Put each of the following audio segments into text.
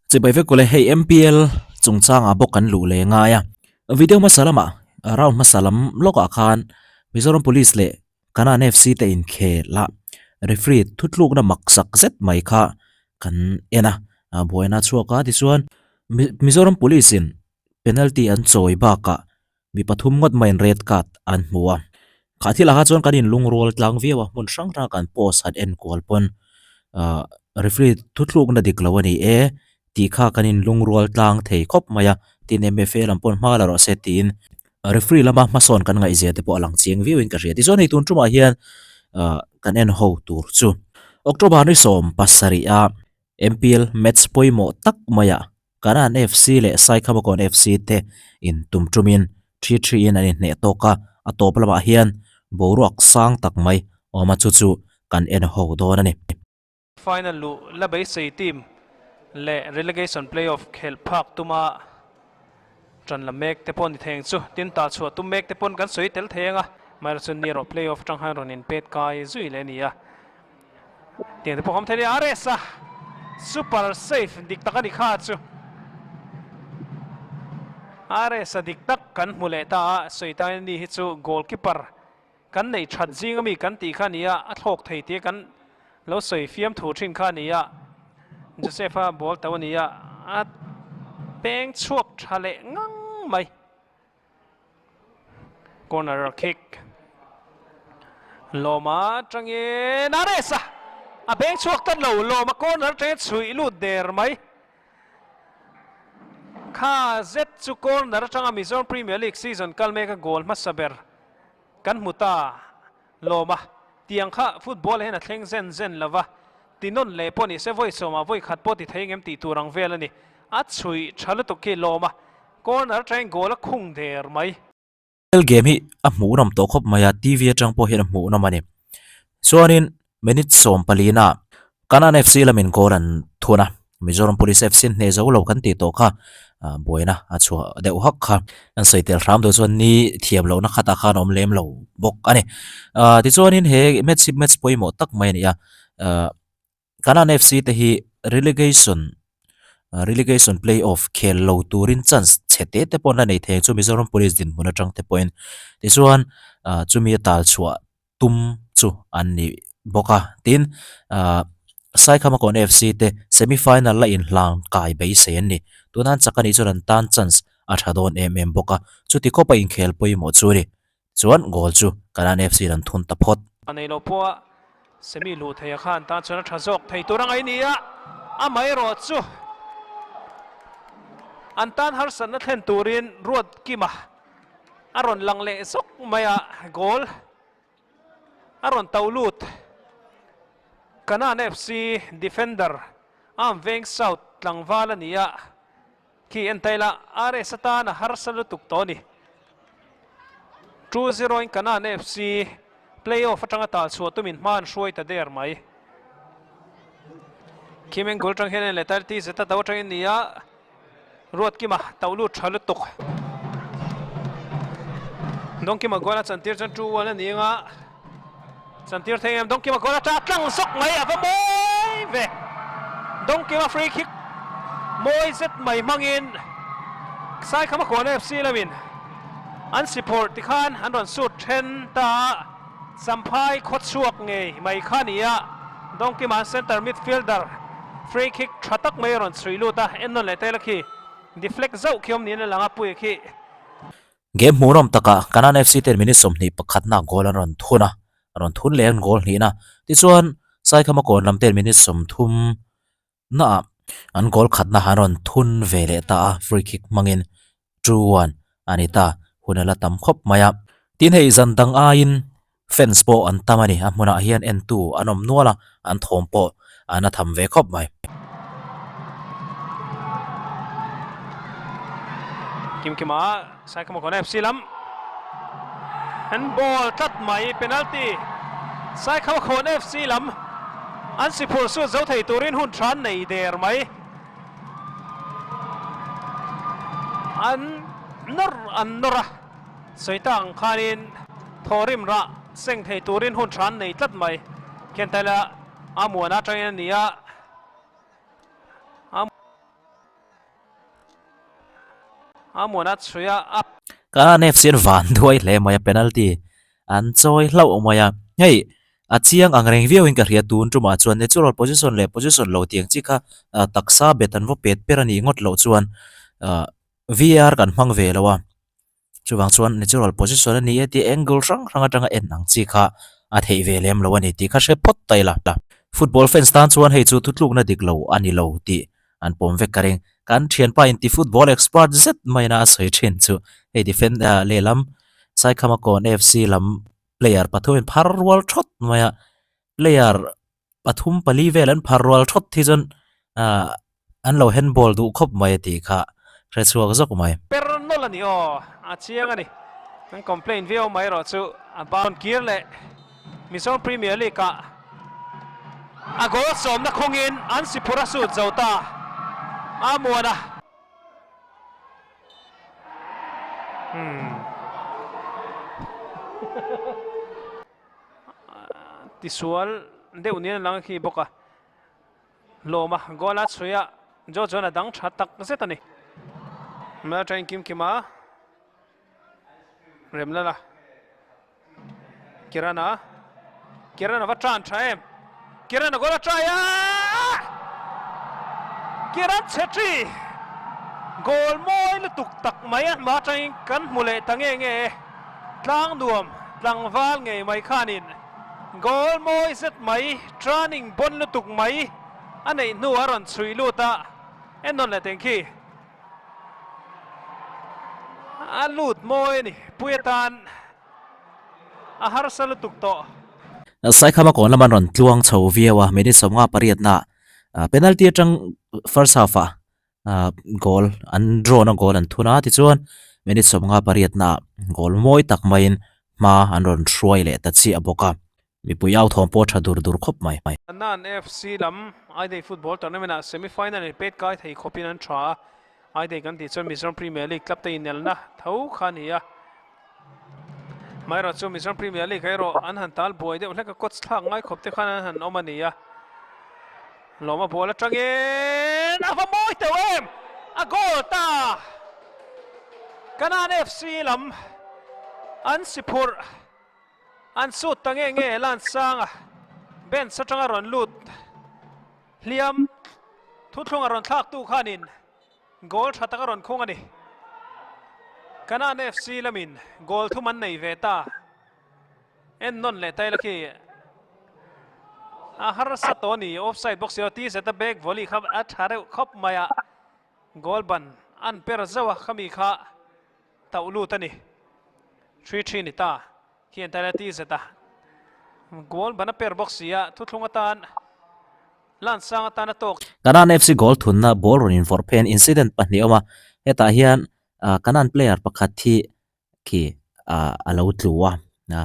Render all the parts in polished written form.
Chibai vek ule hei MPL chungchangah bawk kan luh leh ngai a, video hmasa lamah round hmasa lam lawkah khan Mizoram Police leh Kanan FC te inkhel a, referee thutlukna maksak zet mai kha kan en a, buaina a chhuak a tichuan Mizoram Police in penalty an chawi bakah mi pathum ngawt maiin red card an hmu a. Kha thilah kha chuan kan inlungrual tlang viau a, hmun hrang hranga kan post han enkual pawn ahh referee thuthlukna dik lo a ni e tih kha kan inlungrual tlang thei khawp mai a, tin MFA lam pawn hma la rawh se tiin referee lama hmasawn kan ngaihzia te pawh a lang chiang viauin ka hria. Tichuan hei tun tumah hian ahh kan en ho tur chu October ni 17 a MPL match pawimawh tak maiah Kanan FC leh Saikhamakawn FC te in tum tumin thi thi in an inhneh tawk a, a tawp lamah hian boruak sang tak mai awm a chu chu kan en ho dawn a ni. Final luh la beisei team leh relegation playoff khelh phak tuma tan la mek te pawh ni thei ang chu. Tin tah chhuah tum mek te pawn kan sawi tel thei ang a, amaherawhchu chu ni erawh playoff atang khan rawn inpet kai zui leh a ni a. Tiang te pawh awm thei a RS a super safe dik tak a ni kha chu RS a dik tak kan hmu leh ta a sawi ta in ni hi chu goalkeeper kan neih that zing ami kan tih kha a ni a a thlawk thei tih kan lo sawi fiam thu thin kha a ni a Joseph a ball to a ni a a peng chhuak tha leh ngang mai. Corner kick Lawma atangin a race a, a beng chhuak tlat lo, Lawma corner atangin chhuih lut der mai. Kha zet chu corner atanga Mizoram Premier League season kal mek a goal hmasa ber kan hmu ta. Lawma tiang kha football hian a thleng zen zen lo va, ti nawn leh pawh ni se vawi sawmah vawi khat pawh ti thei ngem tih tur ang vel a ni. A chhuih tha lutuk khi Lawma Corner atangin goal a khung der mai. L game hi a hmuhnawm tawh khawp mai a, TV atang pawh hian a hmuhnawm a ni. Chuanin minute 14 ah Kanan FC lamin goal an thun a, Mizoram Police FC an hneh zo lo kan tih tawh kha buaina a chhuah deuh hak kha. An sawi tel hram deuh chuan ni thiam lohna khatah khan a awm lem lo bawk a ni. Tichuanin he match hi match pawimawh tak mai a ni a, Kanan FC te hi relegation relegation play off khel lo turin chance chhe te te pawh an la nei thei ang chu Mizoram Police dinhmun atang te pawhin tichuan chumi a tal chhuah tum chu an ni bawk a tin Saikhamakawn FC te semi final la inhlang kai beisei an ni tuna an chak anih chuan an tan chance a tha dawn em em bawk a chuti khawpa inkhel pawimawh chu a ni. Chuan goal chu Kanan FC an thun ta phawt. A nei lo pawh a semi luh thei a khan tan chuan a tha zawk thei tur a ngaih ni a, amaherawh chu an tan harsatna thlen turin Ruatkima a rawn lang leh zawk mai a, goal a rawn to lut. Kanan FC defender Arm Veng South tlangval a ni a. Khi en taila RS atan a harsa lutuk tawh a ni. 2-0 in Kanan FC play-off atanga tal chhuah tumin hma an hruai ta der mai. Khi Mengul atang hian en leh ta TZ a do atangin ni a, Ruatkima tauh lut tha lutuk. Dawngkima goal a chantir chuan 2-1 a ni anga chantir thei em Dawngkima goal a ta tlang zawk mai a va mawi ve. Dawngkima free kick mawi zet mai hmangin Saikhama Kawn FC lamin an si phurh tikhan an rawn sut then ta a, Champhai khawchhuak ngei mai kha a ni a, Dawngkima an centre midfielder free kick tha tak mai a rawn chhui lut a, en nawn leh tel a khi deflect zauh khi awm niin a lang a, Puia khi. Game hmuhnawm takah Kanan FC ten minute 21 nak goal an rawn thun a, a rawn thun leh an goal hnihna. Tichuan, Saikhama kawn lam ten minute 30 naah an goal khatna an rawn thun ve leh ta a, free kick hmangin 2-1 a ni ta, hun a la tam khawp mai a. Tin hei zan dang aiin fans pawh an tam a ni, a hmunah hian entu an awm nual a, an thawm pawh an a tham ve khawp mai. Kimkima Saikhamakawn FC lam an ball tlat mai penalty Saikhamakawn FC lam an si phur sut zo thei turin hun tha an nei der mai. An nawr an nawr a, sawi tak ang khanin thawhrim rah seng thei turin hun tha an nei tlat mai. Khian Taila a muan atangin a ni a. A muan a chhui a, a. Ka NFC an van duai hle mai a, penalty an chawi hlauh mai a. Hei, a chiang ang reng viauin ka hria tun tumah chuan natural position leh position lo tiang chi kha taksa bet an va pet per a nih ngawt loh chuan VAR kan hmang ve lo a. Chuvang chuan natural position a ni e tih angle hrang hrang atanga en ang chi kha a theih ve lem lo a ni tih kha hre phawt ta ila. Football fans tan chuan hei chu thutlukna dik lo a ni lo tih an pawm vek ka ring. Kan thianpa inti football expert zet maina a sawi thin chu hei defender lehlam Saikhamakawn FC lam player pathumin phar rual thawt mai a, player pathum pali vel an phar rual thawt hi chuan ah an lo handball duh khawp mai a tih kha hre chhuak zawk mai. Per nawlh a ni aw, a chiang a ni. An complain viau mai erawh chu a ban kir leh Mizoram Premier League ah a goal sawmna khawngin an si phur a sut zo ta a muan a. Umm. Tisual deuh niin a lang khi bawk a, lawm a goal a chhui a, Joe chuan a dang tha tak zet a ni. Hmel atangin kim kim a rem lal a, Kirana, Kirana va tan tha em, Kirana goal a try a, Kiran Chhetri goal mawi lutuk tak mai a hma atangin kan hmu leh ta nge nge e. Tlang nuam tlangval ngei mai khanin goal mawi zet mai turning bawn lutuk mai a neih hnu a rawn chhui lut a, en nawn leh teng khi a lut mawi a ni, pui atan a harsa lutuk tawh. Saikhama kawn lam an rawn tluang chho viau a, minute 58 na penalty atang first half ah ah goal an draw na goal an thun a tichuan minute 58 naah goal mawi tak maiin hma an rawn hruai leh ta chiah bawk a mipui au thawm pawh tha dur dur khawp mai. Annan FC lam Aidei football tournament ah semi final in pet kai thei khawpin an tha a, Aidei kan tih chuan Mizoram Premier League club te inelna tho kha a ni a, amaherawhchu Mizoram Premier League ah erawh an han tal buai deuh hlek a, coach thlak ngai khawp te khan an han awm a ni a. Lawma bual atangin a va mawi teuh em! A goal ta! Kanan FC lam an si phurh, an sut ta nge nge Lansanga bench atanga rawn lut hliam thuthlung a rawn thlak tu khanin goal tha tak a rawn khung a ni. Kanan FC lamin goal thum an nei ve ta. En nawn leh taila khi a harsa tawh a ni offside bawk si a ti zeta back volley kha a tha reuh khawp mai a goal ban an per zauh a khami kha tauh lut a ni 3-3 ni ta khi en taila ti zeta goal ban a per bawk si a thuthlung atan lan sang atan a tawk. Kanan FC goal thunna ball rawn invawrh phei an incident pahnih a awm a hetah hian Kanan player pakhat hi khi a lo tlu a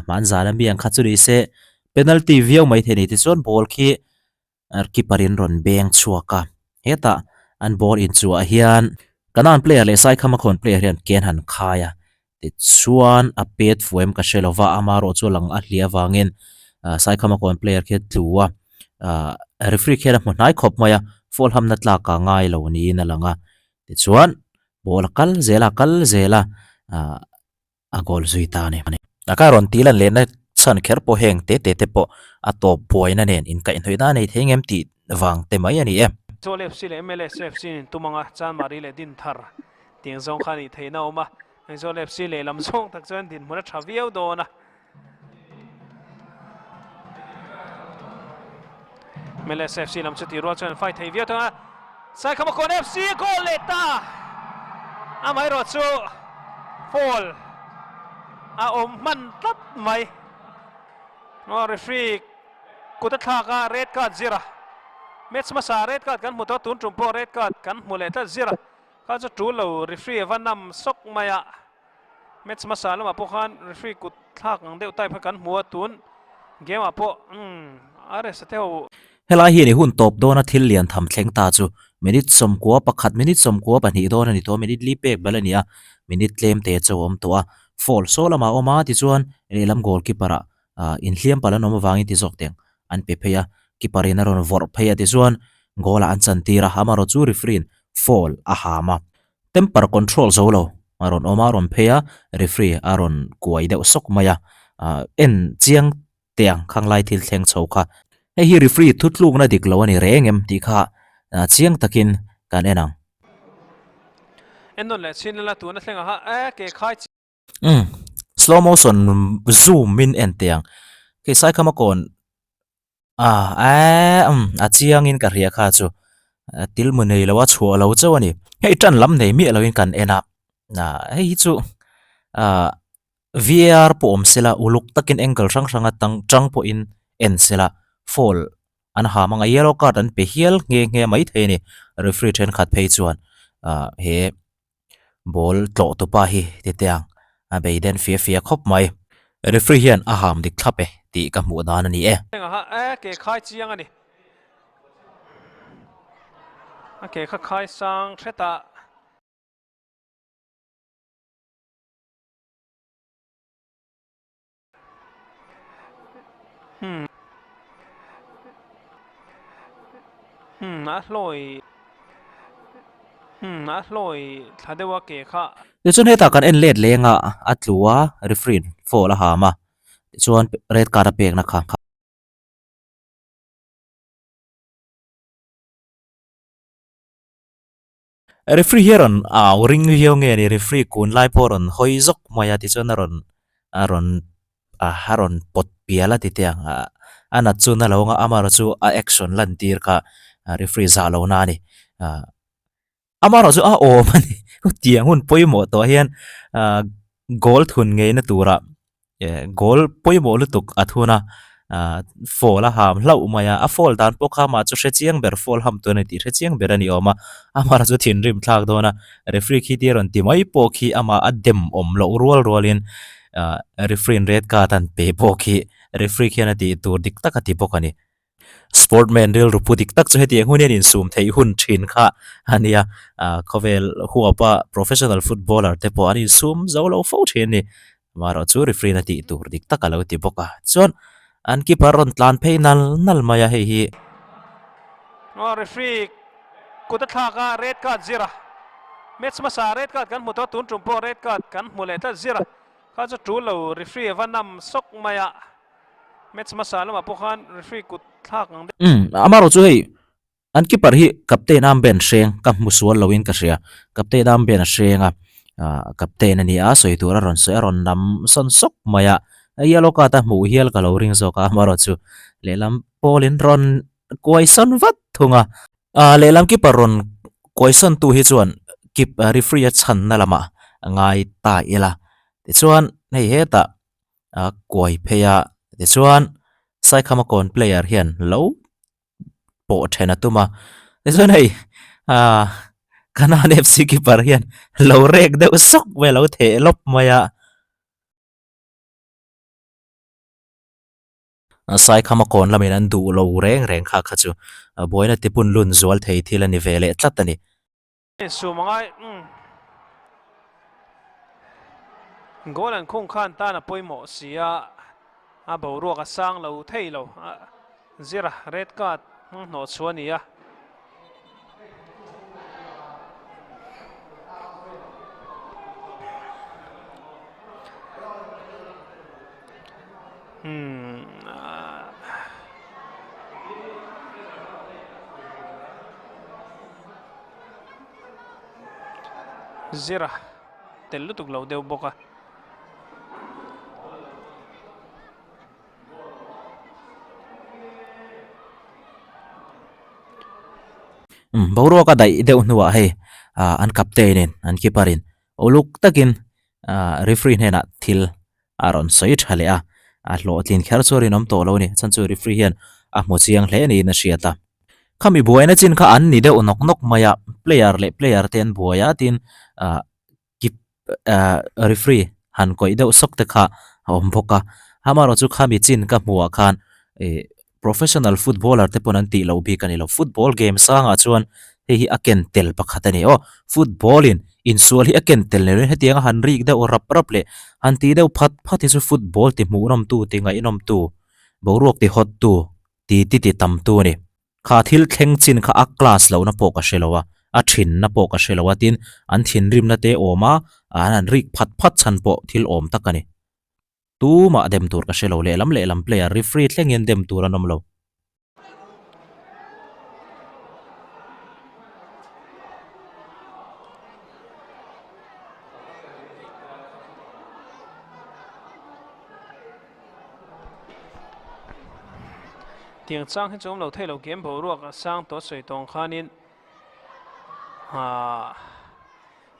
hmanzan a mi ang kha chu ni se penalty viau mai thei a ni tichuan ball khi keeper in rawn beng chhuak a hetah an ball inchuah hian kanan player leh saikhama khawn player hian ke an han khai a tichuan a pet fuh em ka hre lova amaherawh chu a lang a hliah avangin saikhama khawn player khi a tlu a ah referee khian a hmu hnai khawp mai a foul hamna tlak ah ngai lo niin a lang a tichuan Ball a kal zel a, kal zel a, ah a goal zui ta a ni. A ka rawn tih lan lehna chhan kher pawh heng te te te pawh a tawp buaina nen inkaihhnawihna a nei thei ngem tih vang te mai a ni e. Chawl FC leh MLS FC in tum anga Chanmari leh Dinthar tiang zawng kha a nih theihna a awm a, Aizawl FC lehlam zawng tak chuan dinhmun a tha viau dawn a. MLS FC lam chu tih rual chuan an fight thei viau thung a, Saikhamakawn FC a goal leh ta! Amaherawh chu foul a awm hman tlat mai. Aw referee kut a thlak a, red card zir a, match hmasa red card kan hmu tawh a, tun tum pawh red card kan hmu leh tlat zir a, kha chu tul lo referee a va nam sawk mai a. Match hmasa lamah pawh khan referee kut thlak ang deuh type kha kan hmu a, tun game ah pawh umm RS a te ho. Helai hi ni hun tawp dawna thil lian tham thleng ta chu minute 11 minute 12 dawn a ni tawh a, minute li pek bal a ni a, minute tlem te chu a awm tawh a, foul saw lamah a awm a tichuan lehlam goalkeeper ah ah inhliam palh an awm avangin ti zawk teng an pe phei a, keeper in a rawn vawrh phei a tichuan goal ah an chantir a, amaherawhchu referee in foul a ham a, temper control zo lo. a rawn awm a a rawn phei a referee a rawn kuai deuh sawk mai a ah en chiang teh ang khang lai thil thleng chho kha hei hi referee thutlukna dik lo a ni reng em tih kha ah chiang takin kan en ang. En nawn leh chhin lala tuna thleng ang a e ke khai chi. Umm slow motion zoom in en teh ang khi saikhama kawn ah eee umm a chiang in ka hria kha chu til mu nei lo a chhuah lo chauh a ni hei tan lam nei miah lo in kan en a ah hei hi chu ah var pawh awm sela uluk takin angle hrang hrang atang tang pawhin en sela foul an ha hmang a yellow card an pe hial nghe nghe mai thei a ni referee thenkhat phei chuan ah he. Ball tlawh tupa hi ti teh ang, a beiden fia fia khawp mai. Referee hian a ham dik thlap e tih ka hmuh dan a ni e. Engah e ke khai chiang a ni. A ke kha khai sang hretah. Hmm. Hmm, a hlawi. Hmm, a hlawi thla deuh a ke kha. Tichuan hetah kan en let leng a, a tlu a, referee foul a ham a, tichuan red card a pekna kha. Referee hi a rawn au ring viau nge ni referee kun lai pawh a rawn hawi zawk mai a tichuan a rawn a rawn a rawn pawt pial a ti teh ang a a nat chu na lo ang a amaherawh chu a action lan tir kha referee zah lo na a ni ah amaherawh chu a awm a ni tiang hun pawimawh tawh hian ah goal thun ngeina turah. Eh goal pawimawh lutuk a thun a ah foul a ham hlauh mai a a foul dan pawh kha amah chu hre chiang ber foul ham tur a ni tih hre chiang ber a ni awm a amaherawh chu thinrim thlak dawn a referee khi tia rawn ti mai pawh khi amah a dem awm loh rual rual in ah referee in red card an pe pawh khi referee khian a tih tur dik tak a ti bawk a ni. Sportman rilru pu dik tak chu hetiang hun hian insum theih hun thin kha a nia, khawvel huapa professional footballer te pawh an insum zo lo fo thin a ni. Amaherawh chu referee na tih tur dik tak a lo ti bawk a, chuan an keeper rawn tlan phei nal nal mai a hei hi. Aw referee kut a thlak a red card zir a, match hmasa red card kan hmu tawh a tun tum pawh red card kan hmu leh tlat zir a, kha chu tul lo referee a va nam sawk mai a. Match hmasa lamah pawh khan referee kut thlak ang deuh. Umm, amaherawh chu hei an keeper hi captain Amben hreng ka hmu sual loin ka hria. Captain Amben a hreng a, ah captain a ni a, sawi tur a rawn sawi a rawn nam sawn sawk mai a, yellow card a hmuh hial ka lo ring zawk a, amaherawh chu lehlam pawlin rawn kuai sawn vat thung a. Ah lehlam keeper rawn kuai sawn tu hi chuan keep referee a chhanna lamah a ngai ta ila, tichuan hei hetah a kuai phei a tichuan Saikhama kawn player hian lo pawh then a tum a tichuan hei ah Kanan F C keeper hian lo rek deuh sawk mai a lo theh lawp mai a. Saikhama kawn lamin an duh lo reng reng kha kha chu buaina tipun lun zual thei thil a ni ve leh tlat a ni. Insum a ngai umm. Goal an khung khan tan a pawimawh si a, a boruak a sang lo thei lo. Zira red card hmang hnawh chhuah a ni a. Umm. Zira tel lutuk lo deuh bawk a. Umm boruak a daih deuh hnuah hei ah an captain in an keeper in uluk takin ah referee hnenah thil a rawn sawi tha leh a, a hlawhtlin kher chu a rinawm tawh lo a ni. Chhan chu referee hian a hmu chiang hle niin a hriat a. Khami buaina chin kha an ni deuh nawk nawk mai a, player leh player te an buai a tin ah kip ah referee han kawih deuh sawk te kha a awm bawk a. Amaherawh chu khami chin ka hmuh ah khan ih Professional footballer te pawn an tih loh bik a ni lo. Football game sangah chuan hei hi a ken tel pakhat a ni aw. Football in insual hi a ken tel ni loin hetiang a han rik deuh rap rap leh han tih deuh phat phat hi chu football ti hmuhnawmtu, ti ngaihnawmtu, boruak ti hawttu, ti ti ti tamtu a ni. Kha thil thleng chin kha a class lohna pawh ka hre lo a. A thinna pawh ka hre lo a, tin an thinrimna te awm a, an han rik phat phat chhan pawh thil awm tak a ni. Tumah dem tur ka hre lo, lehlam lehlam player referee thlengin dem tur an awm lo. Tiang chang hi chu awm lo thei lo game boruak a sang tawh sawi tawng khanin ahh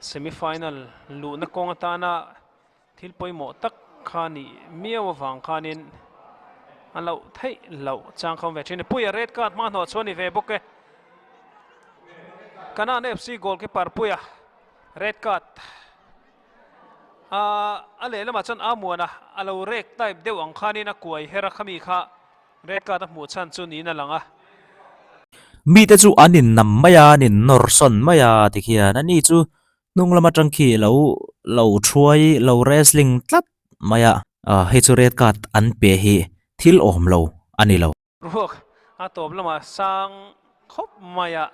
semi final luhna kawng atana Thil pawimawh tak kha nih miau avang khanin a loh theih loh chang kha awm ve thin a ni. Puia red card hma hnawh chuan ni ve bawk e. Kanan FC goalkeeper Puia red card a lehlamah chuan Amuana a lo rek type deuh ang khanin a kuai her a, khami kha red card a hmuh chhan chu niin a lang a. Mite chu an innam mai a, an innawr sawn mai a tikhian ani chu Hnung lam atang khi lo lo thuai lo wrestling tlat mai a. Hei chu red card an pe hi thil awm lo a ni lo. Ruak a tawp lamah sang khawp mai a.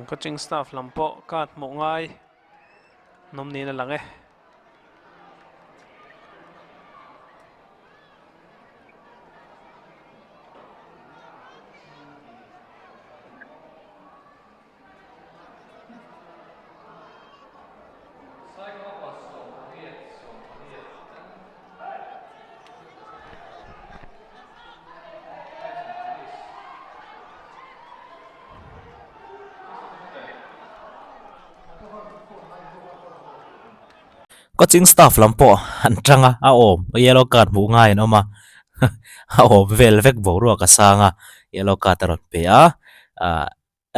Coaching staff lam pawh card hmuh ngai nawm niin a lang e. Coaching staff lam pawh an tang a a awm yellow card hmuh ngai an awm a a awm vel vek boruak a sang a yellow card a rawn pe a ah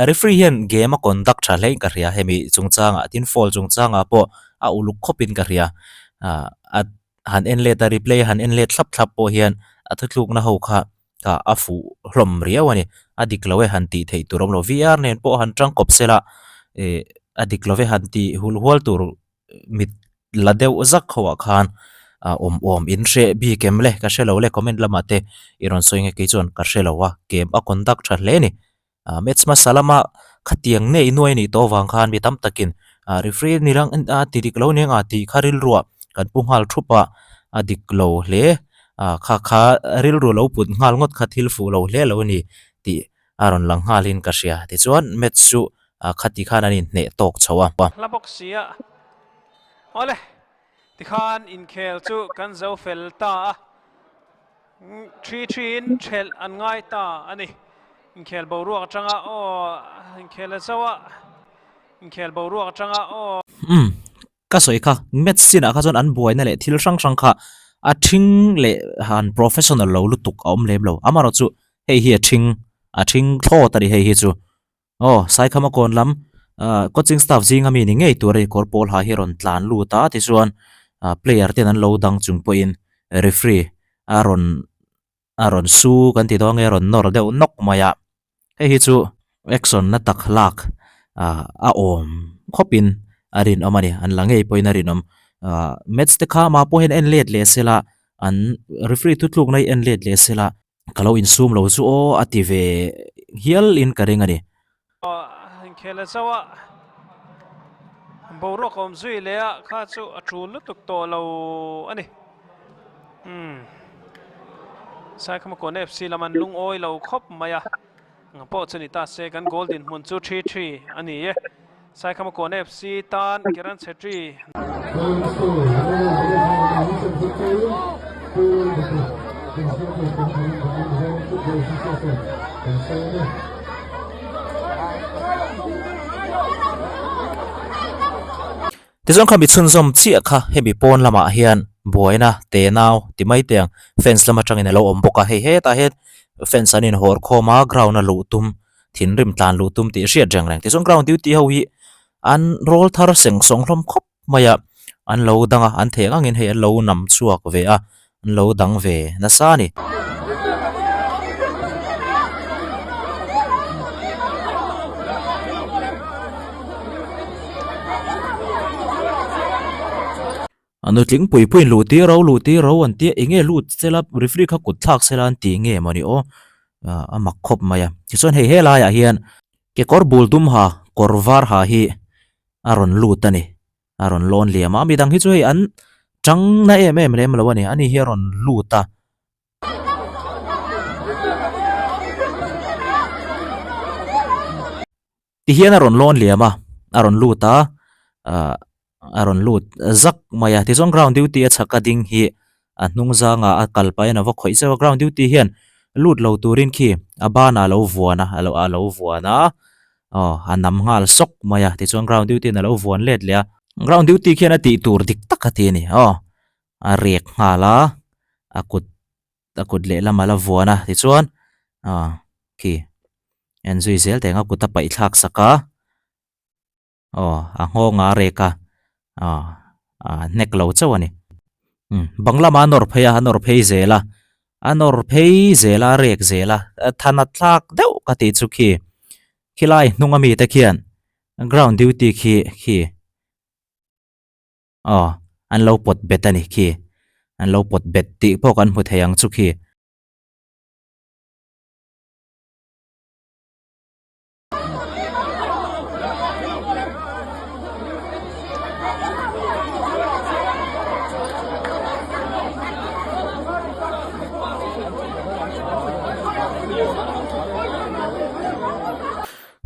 referee hian game a conduct tha hle in ka hria hemi chungchangah tin foul chungchangah pawh a uluk khawp in ka hria ah a han en let a replay han en let thlap thlap pawh hian a thuthlukna ho kha ah a fuh hlawm riau a ni a dik lo e han tih theih tur a awm lo V_R nen pawh han tangkawp sela ih a dik lo e han tih hul hual tur mit la deuh zak ho ah khan ah awm awm in hreh bik em le ka hre lo le comment lamah te i rawn sawi nge kei chuan ka hre lo a game a conduct tha hle a ni ah match hmasa lama khatiang nei nuai a nih tawh avang khan mi tam takin ah referee ni lang a ti dik lo nia tih kha rilruah kan pu nghal thup a a dik lo hle ah kha kha rilru lo put nghal ngawt kha thil fuh lo hle lo a ni tih a rawn lang nghalin ka hria tichuan match chu ah khati khan an inhneh tawk chho a. Hla bawk si a, awle tikhan inkhel chu kan zo fel ta a, 3-3 in thelh an ngai ta a ni. Inkhel boruak atanga aw inkhel a zo a, inkhel boruak atanga aw. Umm ka sawi kha match chin ah kha chuan an buaina leh thil hrang hrang kha a thing leh han professional lo lutuk a awm lem lo amaherawhchu chu hei hi a thing a thing thlawt a ni hei hi chu aw Saikhama kawn lam ah coaching staff zinga mi ni ngei tur a ni kawr pawl ha hi a rawn tlan lut a tichuan ah player ten an lo dang chung pawhin referee a rawn a rawn su kan ti dawn nge a rawn nawr deuh nawk mai a hei hi chu action na tak lak ah a awm khawp in a rinawm a ni an la ngei pawhin a rinawm ah match te kha mah pawh hian en let leh sela an referee thutluk na hi en let leh sela ka lo insum lo chu aw a ti ve hial in ka ring a ni. Inkhel a zo a, boruak a awm zui leh a, kha chu a tul lutuk tawh lo a ni. Umm Saikhamakawn FC lam an lungawi lo khawp mai a, engah pawh chu ni ta se kan goal dinhmun chu 3-3 a ni e. Saikhamakawn FC tan Kiran Chhetri. Tichuan kha mi chhunzawm chiah kha hemi pawn lamah hian buaina te nau ti mai te ang fence lam atangin a lo awm bawk a, hei hetah hian fence an inhawr khawm a ground a luh tum thinrim tlan luh tum tih hriat reng reng tichuan ground duty ho hi an rawl thar seng sawng hlawm khawp mai a an lo dang a an theih ang angin hei an lo nam chhuak ve a an lo dang ve nasa a ni. Nutling pui puiin luh tir ro luh tir ro an tia eng nge lut sela referee kha kut thlak sela an tih nge mawni aw a mak khawp mai a. Tichuan hei helaiah hian kekawr bul dum ha kawr var ha hi a rawn lut a ni. A rawn lawn liam a, midang hi chu hei an tang na em em lem lo a ni, ani hi a rawn lut a. Ti hian a rawn lawn liam a, a rawn lut a, ah a rawn lut zak mai a, tichuan ground duty a chhak a ding hi a hnung zangah a kal pahin a va khawih zeuh a, ground duty hian lut lo turin khi a banah a lo vuan a, a lo vuan a. Aw a nam nghal sawk mai a tichuan ground duty in a lo vuan let leh a ground duty khian a tih tur dik tak a ti a ni aw a rek nghal a a kut a kut lehlam a la vuan a tichuan aw khi en zui zel teh ang a kut a paih thlak sak a. Aw a nghawng a rek a aw a hnek lo chauh a ni umm bang lamah a nawr phei a a nawr phei zel a a nawr phei zel a a rek zel a than a thlak deuh ka tih chu khi khilai hnung ami te khian ground duty khi khi aw an lo pawt bet a ni khi an lo pawt bet tih pawh kan hmu thei ang chu khi.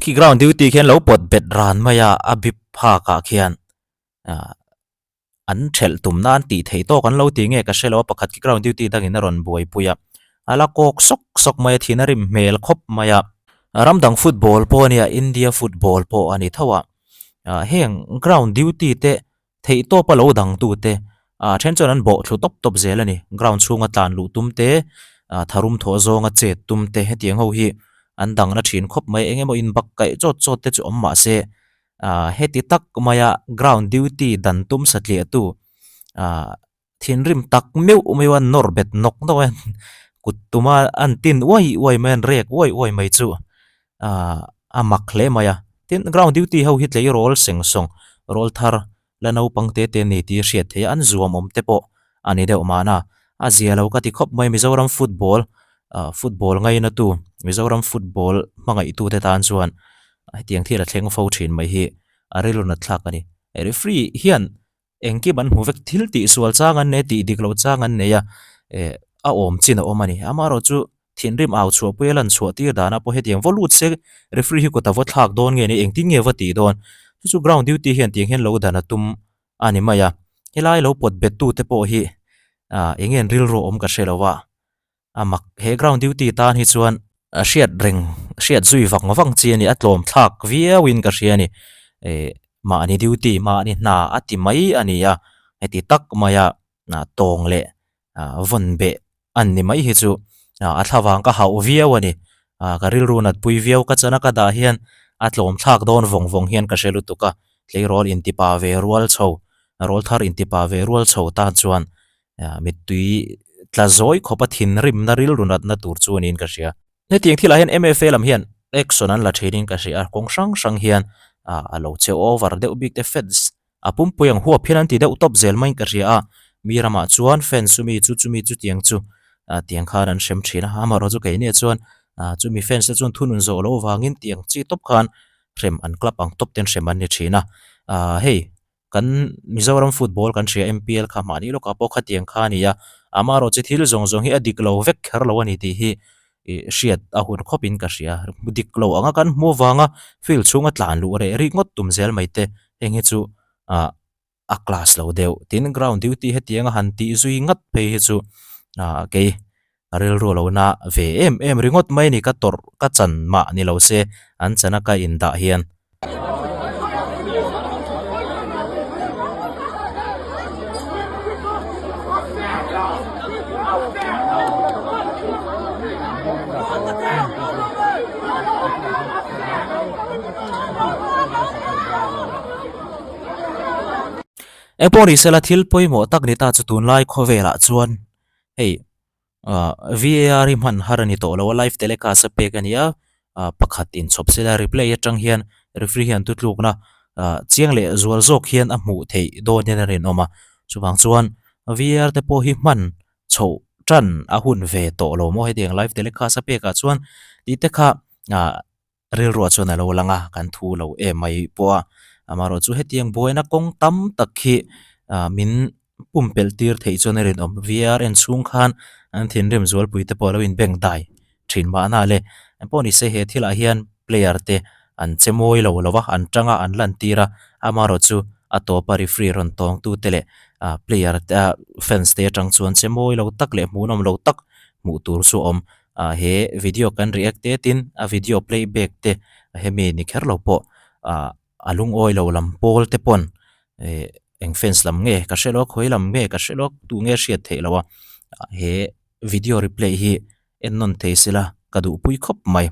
Khi ground duty khian lo pawt bet ran mai a a bip phak ah khian ah an thelh tum nan tih theih tawk an lo ti nge ka hre lo a pakhat khi ground duty dangin a rawn buaipui a a la kawk sawk sawk mai a thin a rim hmel khawp mai a ram dang football pawh a nia India football pawh a ni tho a ah heng ground duty te theih tawp a lo dang tu te ah then chuan an bawh thlu tawp tawp zel a ni ground chhunga tlan luh tum te ah tharum thawh zawnga chet tum te hetiang ho hi an dang na thin khawp mai eng emaw in bak kaih chawt chawt te chu awm mahse ah heti tak maia ground duty dan tum satliah tu ah thinrim tak meuh meuh a nawr bet nawk nawk a kut tuma an tin uai uai mai a an rek uai uai mai chu ah a mak hle mai a tin ground duty ho hi tleirawl seng sawng rawl thar la naupang te te ni tih hriat theih a an zuam awm te pawh a ni deuh mahna a zia lo ka ti khawp mai Mizoram football ah football ngaina tu Mizoram football hmangaih tu te tan chuan hetiang thil a thleng fo thin mai hi a rilru nat thlak a ni referee hian engkim an hmu vek thil tih sual chang an nei a tih dik loh chang an nei a eh a awm chin a awm a ni amaherawh chu thinrim au chhuah pui a lan chhuah tir danah pawh hetiang vaw lut se referee hi kut a vaw thlak dawn nge ni engtin nge va tih dawn chu chu ground duty hian tiang hian lo dan a tum a ni mai a helai lo pawt bet tu te pawh hi ah eng nge an rilru awm ka hre lo a a mak he ground duty tan hi chuan a hriat reng hriat zui vang vang chi a ni a tlawm thlak viau in ka hria a ni eh mahni duty mahni hna a ti mai a ni a heti tak maia tawng leh vawn beh an ni mai hi chu a thlavang ka hauh viau a ni ka rilru nat pui viau ka chana ka dah hian a tlawm thlak dawn vawng vawng hian ka hre lutuk a tleirawl intipa ve rual chho rawl thar intipa ve rual chho tan chuan mittui tla zawi khawpa thinrimna rilru natna tur chu niin ka hria. Hetiang thilah hian MFA lam hian action an la thinin ka hria a, kawng hrang hrang hian a lo che over deuh bik te fans a pumpui ang huap hian an ti deuh tawp zel maiin ka hria a, mi ramah chuan fans chumi chu chumi chutiang chu tiang khan an hrem thin a, amaherawhchu chu keini ah chuan chumi fans te chuan thunun zawh loh avangin tiang chi tawp khan hrem an club ang tawp ten hrem an ni thin a, hei Kan Mizoram football kan hria MPL kha mahni lawkah pawh khatiang kha a ni a, amaherawh chu thil zawng zawng hi a dik lo vek kher lo a ni tih hi ih hriat a hun khawpin ka hria. Dik lo anga kan hmu avanga field chhunga tlan luh reh rik ngawt tum zel mai te heng hi chu ah a class lo deuh. Tin ground duty hetianga han tih zui ngat phei hi chu ah kei a rilru lo na ve em em ringawt mai a ni ka tawrh ka chan mah ni lo se an chan a ka indah hian. Engpawh ni sela thil pawimawh tak ni ta chu tunlai khawvelah chuan hei Ah VAR hi hman har a ni tawh lo a live telecast a pek a ni a ah pakhat inchhawp sela replay atang hian referee hian thutlukna ah chiang leh zual zawk hian a hmuh theih dawn hian a rinawm a. Chuvang chuan VAR te pawh hi hman chhoh tan a hun ve tawh lo maw hetiang live telecast a pekah chuan tih te kha ah rilruah chuan a lo lang a, kan thu lo em mai pawh a. Amaherawhchu hetiang buaina kawng tam tak hi ah min pumpelh tir theih chuan a rinawm. VAR en chhung khan an thinrim zualpui te pawh a lo inbeng dai thin mahna le. Engpawh ni se he thilah hian player te an che mawi lo lo a, an tang a, an lan tir a, amaherawhchu a tawpa referee rawn tawng tu te leh ah player te ah fans te atang chuan che mawi lo tak leh hmuhnawm lo tak hmuh tur chu a awm. Ah he video kan react te tin a video playback te hemi ni kher lo pawh ah a lungawi lo lam pawl te pawn eh eng fans lam nge ka hre lo a khawi lam nge ka hre lo a tu nge hriat theih loh a he video replay hi en nawn thei sela ka duhpui khawp mai.